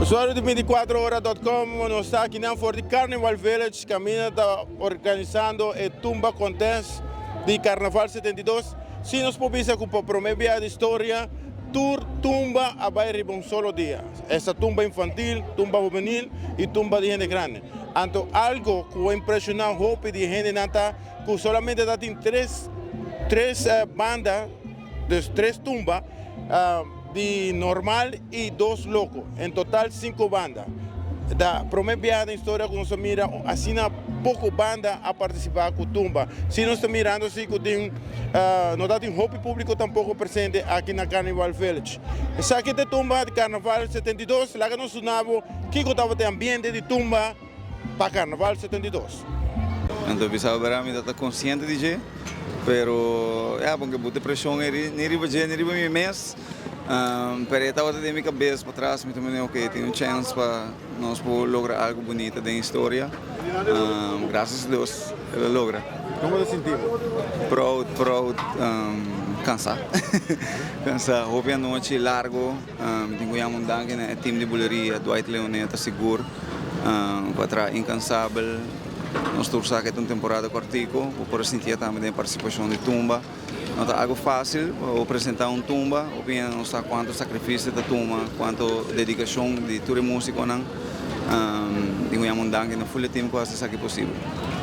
Usuario di 24ora.com, nos ta aki nan for di Carnival Village, caminda ta organisando e Tumba Contest di Carnaval 72. Si nos por bisa cu pa prome bia di historia, tur tumba a bay riba un solo dia. Esta tumba infantil, tumba hubenil y tumba di hende grandi. Anto algo cu a impresiona hopi di hendenan ta cu solamente ta tin tres tres banda, dus tres tumba, di normal y dos loco, en total cinco banda. Ta prome biaha den historia cu nos a mira asina poco banda a participa cu tumba. Si nos ta mirando si cu tin no ta tin hopi publico tampoco presente aki na Carnival Village. Esaki ta e tumba di Carnaval 72, laga nos duna bo kico tabata e ambiente di tumba pa Carnaval 72. Anto bisa bera mi ta ta consciente di dje, pero ya p'unke bo depresion eri ni riba dje ni riba mi mes, pero e tabata den mi cabes patras, mi ta mende ok tin un chance pa nos por logra algo bunita den historia, gracias a Dios el a logra. Como ta sinti bo? Proud, proud, cansa, cansa, hopi anochi largo. Mi tin ku yama un danki na e team di Buleria, Dwight Leoneta sigur ku a traha inkansabel. Nos tur sa ku e ta un temporada kòrtiku, bo por a sintié tambe den e partisipashon di tumba. No ta algu fásil pa bo presentá un tumba, hopi hende no sa kuantu sakrifisio ta tuma, kuantu dedikashon di tur e músikonan. Tin ku yama un danki na ful e team ku hasi esaki posibel.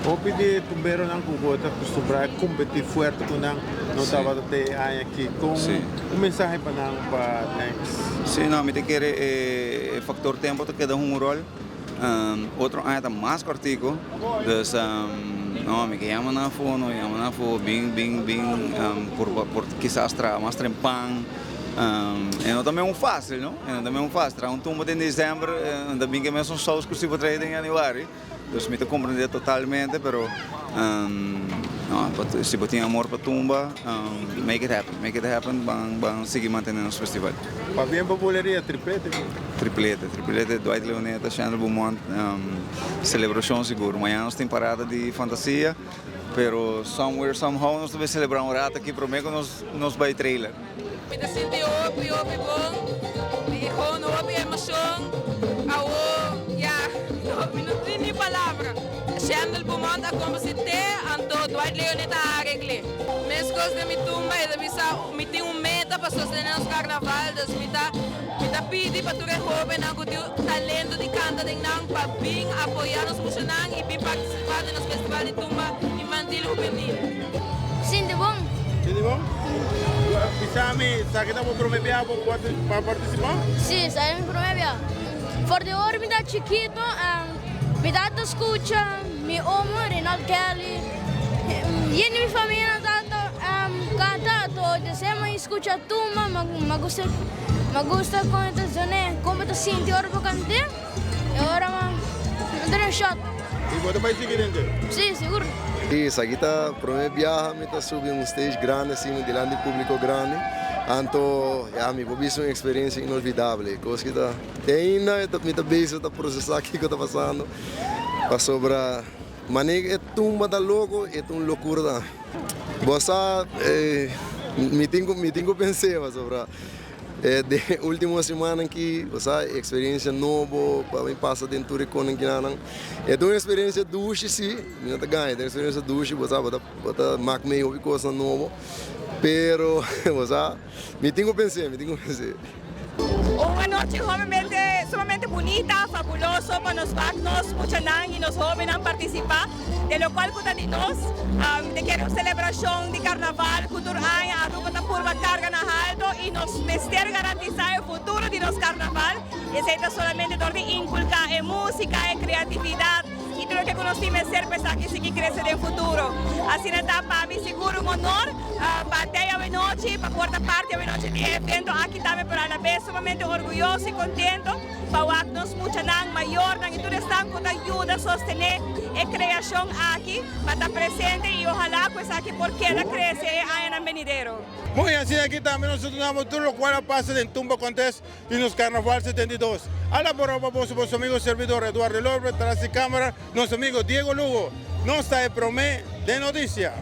Hopi di e tumberonan ku bo ta kustumbrá kompetí fuerte ku nan no tabata te e aña aki. Kon un mensahe pa nan pa next? Sí, no, mi ta kere e faktor tempu ta keda hunga un ròl. Otro aña ta mas kòrtiku, dus no, mi ke yama nan afó, no yama nan afó, bin, bin, bin por por kisas traha mas trempan. E no ta meun fásil, no, e no ta meun fásil. Traha un tumba den desèmber, no ta bin ke mesun sous ku si bo traha den yanüari. Dus mi ta comprende totalmente pero no si bo tin amor pa tumba make it happen make it happen ban ban sigui mantene nos festival. Pabien pa Buleria triplete. Triplete triplete Dwight Leoneta Chandler Beaumont celebracion sigur mañana nos tin parada di fantasia pero somewhere somehow nos ta bay celebra un rato aki prome cu nos nos bay trailer. Mi ta sinti hopi hopi bon mi gewoon hopi emocion awo ya mi no tin ni palabra Shendel Beaumont a composite anto Dwight Leonet a aregle mescos den mi tumba e ta bisa mi tin un meta pa sostene nos carnaval dus mi ta mi ta pidi pa tur e hobennan cu tin talento di canta den nan pa bin apoya nos muchanan y bin participa den nos festival di tumba infantil hubenil. Sinti bon. Sinti bon? Bisa mi, esaki ta bo prome biaha bo pa participa? Si, esaki ta mi prome biaha. For di ora mi ta chikito, mi tata scucha mi omo Reynold Kelly, yen di mi familia nan tata canta, to desea mi scucha tumba, mi gusta mi gusta con e ta zone, como ta sinti ora bo cant'e, e ora mi ta den shot. Y bo ta bay sigui den dje? Si, sigur. Si, esaki ta prome biaha mi ta subi un stage grandi asina dilanti publico grandi, anto ya mi por bisa un experiencia inolvidable, cos ki ta te ainda mi ta bezig ta procesa kico ta pasando pasobra manera e tumba ta loco e ta un locura tambe. Bo sa mi tin cu mi tin cu pens'e pasobra den e ultimo simannan aki bo sa e experiencia nobo pa mi pasa den tur e konan kinanan e ta un experiencia dushi si mi no ta gaña e ta un experiencia dushi bo sa bo ta bo ta mak mei hopi kosnan nobo pero bo sa mi tin cu pens'e mi tin cu pens'e. Un anochi hobenmente sumamente bunita, fabuloso pa nos wak nos muchanan y nos hobennan participa den locual cu ta di nos. Mi ta kere un celebracion di carnaval cu tur aña Aruba ta purba carga na halto y nos mester garantisa e futuro di nos carnaval. Esey ta solamente dor di inculca e musica, e creatividad y tur loke cu nos tin mester pa esaki sigui crece den futuro. Asina ta pa mi sigur un honor. Pa tei awenochi, pa por ta parti awenochi di e evento aki tambe, pero alabes sumamente orguyoso y contento pa wak nos muchanan, mayornan y tur esnan cu ta yuda sostene e creacion aki pa ta presente y ohala cu esaki por keda crece e añanan benidero. Bon, y asina aki tambe nos ta dunabo tur locual a pasa den Tumba Contest di nos Carnaval 72. A labora pa boso boso amigo servidor Eduardo Lorber, tras di camera nos amigo Diego Lugo. Nos ta e prome den noticia.